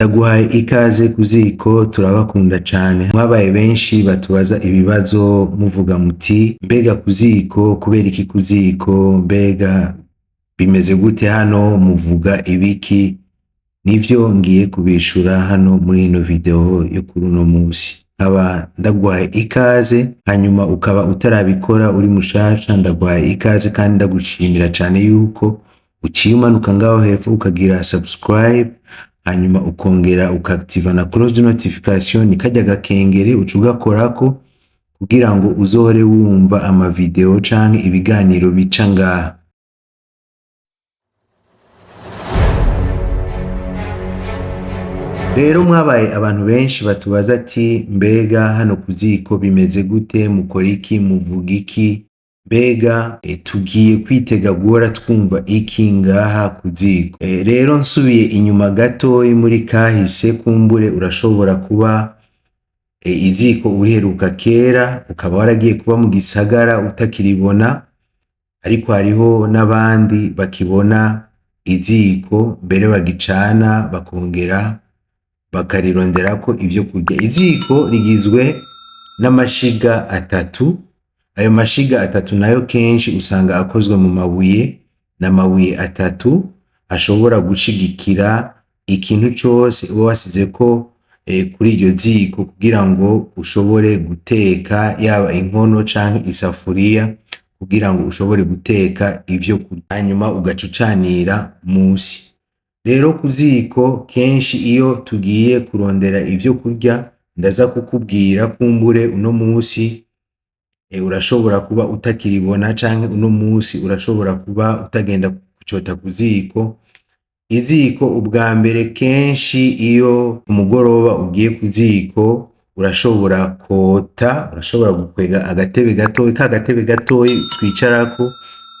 Ndaguhaye ikaze ku ziko, turabakunda cane. Mwabaye benshi batubaza ibibazo muvuga muti: "Mbega ku ziko, kubera iki ku ziko? Mbega bimeze gute hano? Muvuga ibiki?" Nivyo ngiye kubishura hano muri ino video yo kuri uno musi. Nkaba ndaguhaye ikaze, hanyuma ukaba utarabikora, uri mushasha, ndaguhaye ikaze kandi ndagushimira cane yuko uciye umanuka ngaho hepfo ukagira subscribe, hanyuma ukongera ukactiva na cloche de notification, ni karya gakengere uca ugakorako kugira ngo uzohore wumva amavideo canke ibiganiro bica ngaha. Rero mwabaye abantu benshi batubaza ati: "Mbega hano ku ziko bimeze gute? Mukora iki? Muvuga iki? Mbega tugiye kwitega guhora twumva iki ngaha ku ziko?" Rero nsubiye inyuma gatoyi muri kahise, kumbure urashobora kuba iziko uriheruka kera, ukaba waragiye kuba mu gisagara utakiribona, ariko hariho n'abandi bakibona iziko, mbere bagicana, bakongera bakarironderako ivyo kurya. Iziko rigizwe n'amashiga atatu. Ayo mashiga atatu nayo kenshi usanga akozwe mu mabuye, n'amabuye atatu ashobora gushigikira ikintu cose uba wasizeko kuri iryo ziko kugira ngo ushobore guteka, yaba inkono canke isafuriya, kugira ngo ushobore guteka ivyo kurya, hanyuma ugaca ucanira musi. Rero ku ziko kenshi iyo tugiye kurondera ivyo kurya, ndaza kukubwira, kumbure uno musi urashobora kuba utakiribona canke uno musi urashobora kuba utagenda kucota ku ziko. Iziko ubwa mbere, kenshi iyo ku mugoroba ugiye ku ziko, urashobora kota, urashobora gukwega agatebe gatoyi, ka gatebe gatoyi twicarako,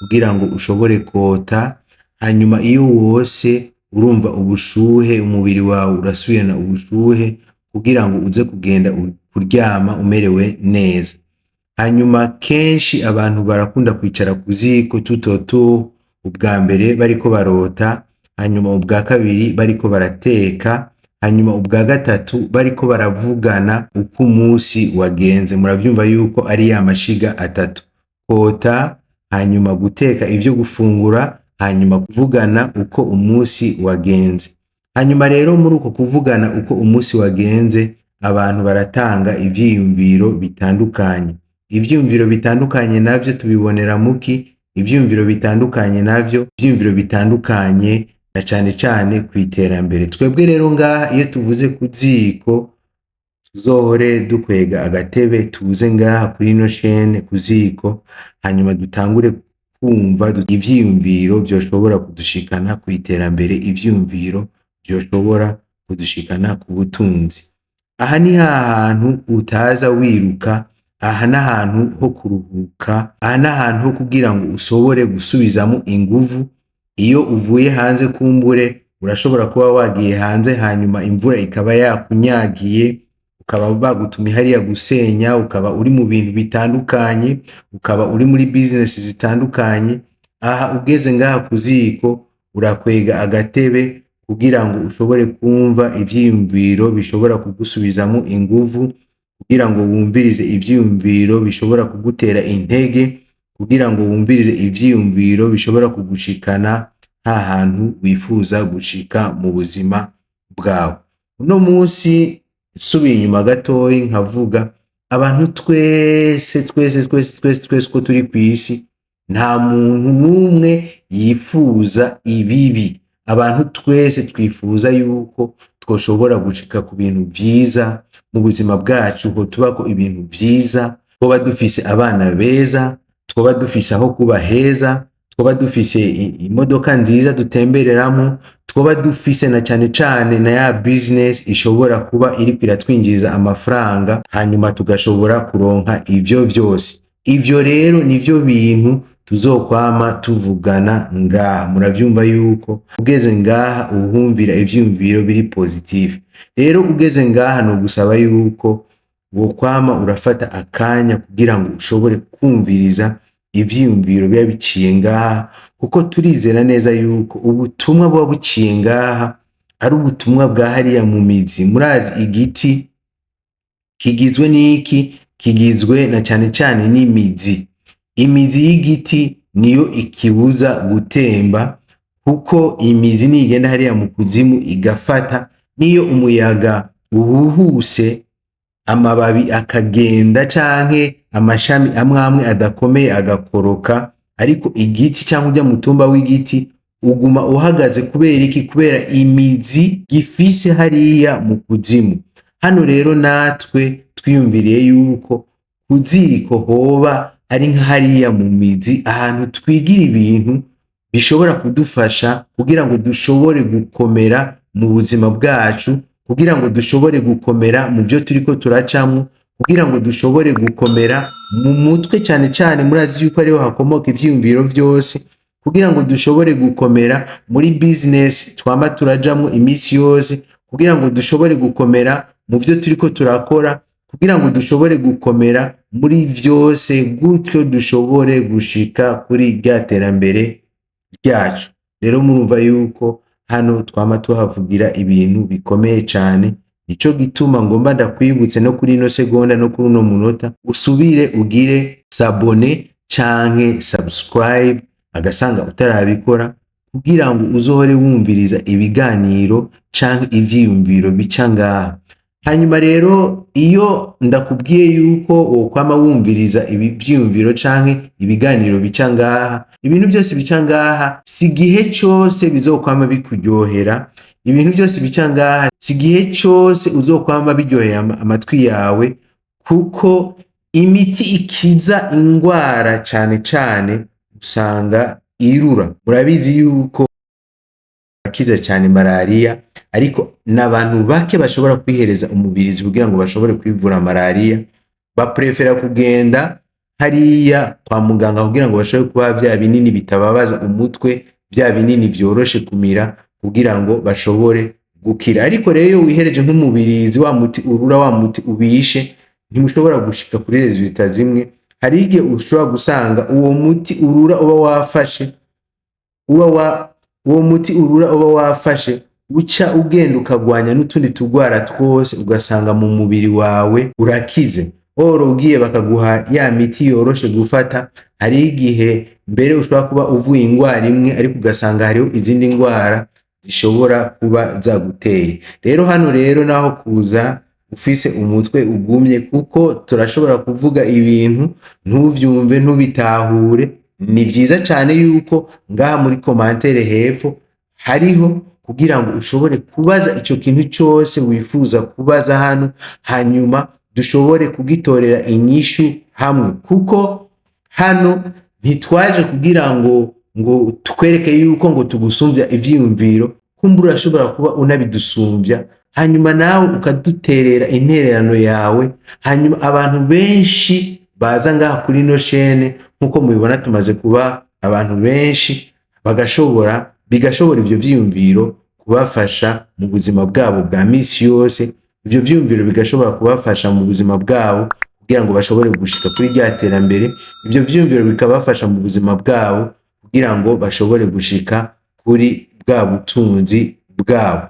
kugira ngo ushobore kota. Hanyuma iyo wose urumva ubushuhe, umubiri wawe urasubirana ubushuhe kugira ngo uze kugenda kuryama umerewe neza. Hanyuma kenshi abantu barakunda kwicara ku ziko tutoto, ubwa mbere bariko barota, hanyuma ubwa kabiri bariko barateka, hanyuma ubwa gatatu bariko baravugana uko umunsi wagenze. Muravyumva yuko ari ya mashiga atatu: kota, hanyuma guteka ivyo gufungura, hanyuma kuvugana uko umunsi wagenze. Hanyuma rero muri uko kuvugana uko umunsi wagenze, abantu baratanga ivyiyumviro bitandukanye. Ivyiyumviro bitandukanye navyo tubibonera muki? Ivyiyumviro bitandukanye navyo, ivyiyumviro bitandukanye na cane cane kw'iterambere. Twebwe rero ngaha iyo tuvuze ku ziko, tuzohore dukwega agatebe, tuze ngaha kuri ino chaîne ku ziko, hanyuma dutangure kumva ivyiyumviro vyoshobora kudushikana kw'iterambere, ivyiyumviro vyoshobora kudushikana ku butunzi. Aha ni hahantu utaza wiruka, aha n'ahantu ho kuruhuka, aha n'ahantu ho kugira ngo ushobore gusubizamo inguvu. Iyo uvuye hanze, kumbure urashobora kuba wagiye hanze, hanyuma imvura ikaba yakunyagiye, ukaba bagutumye hariya gusenya, ukaba uri mu bintu bitandukanye, ukaba uri muri business zitandukanye. Aha ugeze ngaha ku ziko, urakwega agatebe kugira ngo ushobore kumva ivyiyumviro bishobora kugusubizamo inguvu, kugira ngo wumvirize ivyiyumviro bishobora kugutera intege, kugira ngo wumvirize ivyiyumviro bishobora kugushikana hahantu wifuza gushika mu buzima bwawe. Uno munsi nsubiye inyuma gatoyi nkavuga, abantu twese twese twese twese twese uko turi kw'isi, nta muntu n'umwe yifuza ibibi. Abantu twese twifuza yuko twoshobora gushika ku bintu vyiza mu buzima bwacu, ko tubako ibintu vyiza, twoba dufise abana beza, twoba dufise aho kuba heza, twoba dufise imodoka nziza dutembereramo, twoba dufise na cane cane na ya business ishobora kuba iriko iratwinjiriza amafaranga, hanyuma tugashobora kuronka ivyo vyose. Ivyo rero nivyo bintu tuzokwama tuvugana ngaha. Muravyumva yuko ugeze ngaha uhumvira ivyiyumviro biri positive. Rero ugeze ngaha no gusaba yuko wokwama urafata akanya kugira ngo ushobore kumviriza ivyiyumviro biba biciye ngaha, kuko turizera neza yuko ubutumwa buba buciye ngaha ari ubutumwa bwa hariya mu mizi. Murazi igiti kigizwe n'iki? Kigizwe na cane cane n'imizi. Imizi y'igiti niyo ikibuza gutemba, kuko imizi nigenda hariya mu kuzimu igafata, niyo umuyaga uhuhuse amababi akagenda canke amashami amwe amwe adakomeye agakoroka, ariko igiti canke urya mutumba w'igiti uguma uhagaze. Kubera iki? Kubera imizi gifise hariya mu kuzimu. Hano rero natwe twiyumviriye yuko ku ziko hoba ari nka hariya mu mizi, ahantu twigira ibintu bishobora kudufasha kugira ngo dushobore gukomera mu buzima bwacu, kugira ngo dushobore gukomera mu byo turiko turacamwo, kugira ngo dushobore gukomera mu mutwe cyane cyane. Murazi yuko ariho hakomoka ivyiyumviro vyose, kugira ngo dushobore gukomera muri business twama turajamwo iminsi yose, kugira ngo dushobore gukomera mu byo turiko turakora, kugira ngo dushobore gukomera muri vyose, gutyo dushobore gushika kuri rya terambere ryacu. Rero murumva yuko hano twama tuhavugira ibintu bikomeye cyane. Nico gituma ngomba ndakwibutse no kuri ino segonda no kuri uno munota, usubire ugire s'abonner canke subscribe agasanga utarabikora, kugira ngo uzohore wumviriza ibiganiro canke ivyiyumviro bica ngaha. Hanyuma rero, iyo ndakubwiye yuko wokwama wumviriza ibi vyiyumviro canke ibiganiro bica ngaha, ibintu byose bica ngaha si igihe cose bizokwama bikuryohera. Ibintu byose bica ngaha si igihe cose uzokwama biryoheye amatwi yawe, kuko imiti ikiza ingwara cane cane usanga irura. Murabizi yuko akiza cyane malariya, ariko n'abantu bake bashobora kwihereza umubirizi kugira ngo bashobore kwivura malariya. Baprefera kugenda hariya kwa muganga kugira ngo bashobore kubaha vya binini bitababaza umutwe, vya binini vyoroshe kumira, kugira ngo bashobore gukira. Ariko rero iyo wihereje nk'umubirizi, wa muti urura, wa muti ubishe, ntimushobora gushika kuri résultats zimwe. Hari igihe ushobora gusanga uwo muti urura uba wafashe uba wa uwo muti urura uba wafashe uca ugenda ukagwanya n'utundi tugwara twose, ugasanga mu mubiri wawe urakize. Oro ugiye bakaguha ya miti yoroshe gufata, hari igihe mbere ushobora kuba uvuye ingwara imwe, ariko ugasanga hariho izindi ngwara zishobora kuba zaguteye. Rero hano rero naho kuza ufise umutwe ugumye, kuko turashobora kuvuga ibintu ntuvyumve, ntubitahure. Ni vyiza cyane yuko ngaha muri commentaire hepfo hariho kugira ngo ushobore kubaza ico kintu cyose wifuza kubaza hano, hanyuma dushobore kugitorera inyishu hamwe, kuko hano ntitwaje kugira ngo tukwereke yuko ngo tugusumvya ivyiyumviro. Kumbura urashobora kuba unabidusumbya, hanyuma nawe ukaduterera intererano yawe. Hanyuma abantu benshi baza ngaha kuri ino chaîne, nk'uko mubibona tumaze kuba abantu benshi, bagashobora bigashobora ivyo vyiyumviro kubafasha mu buzima bwabo bwa misi yose. Ivyo vyiyumviro bigashobora kubafasha mu buzima bwabo kugira ngo bashobore gushika kuri rya terambere. Ivyo vyiyumviro bikabafasha mu buzima bwabo kugira ngo bashobore gushika kuri bwa butunzi bwabo.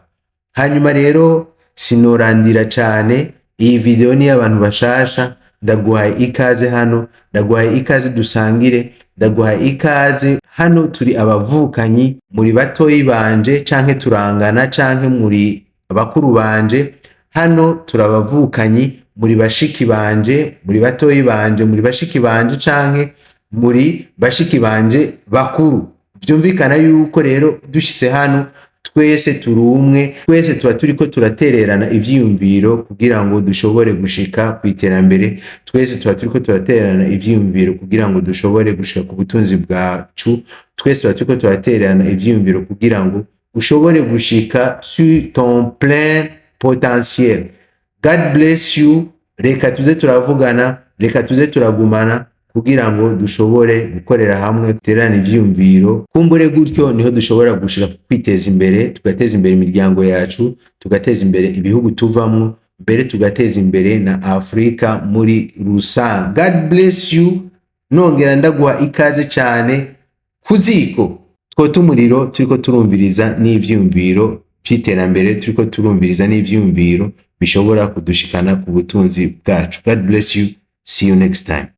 Hanyuma rero sinorandira cane. Iyi video ni y'abantu bashasha. Ndaguhaye ikaze hano, ndaguhaye ikaze dusangire, ndaguhaye ikaze hano. Turi abavukanyi, muri batoyi banje canke turangana canke muri bakuru banje. Hano turabavukanyi, muri bashiki banje, muri batoyi banje, muri bashiki banje canke muri bashiki banje bakuru. Vyumvikana yuko rero dushitse hano twese turi umwe, twese tuba turiko turatererana ivyiyumviro kugira ngo dushobore gushika ku iterambere. Twese tuba turiko turatererana ivyiyumviro kugira ngo dushobore gushika ku butunzi bwacu. Twese tuba turiko turatererana ivyiyumviro kugira ngo ushobore gushika sur ton plein potentiel. God bless you. Reka tuze turavugana, reka tuze turagumana kugira ngo dushobore gukorera hamwe, dutererane ivyiyumviro. Kumbure gutyo niho dushobora gushika kwiteza imbere, tugateza imbere imiryango yacu, tugateza imbere ibihugu tuvamwo, mbere tugateza imbere na Afurika muri rusange. God bless you. Nongera ndaguha ikaze cyane ku ziko twota umuriro, turiko turumviriza n'ivyiyumviro. vy'iterambere, turiko turumviriza n'ivyumviro bishobora kudushikana ku butunzi bwacu. God bless you. See you next time.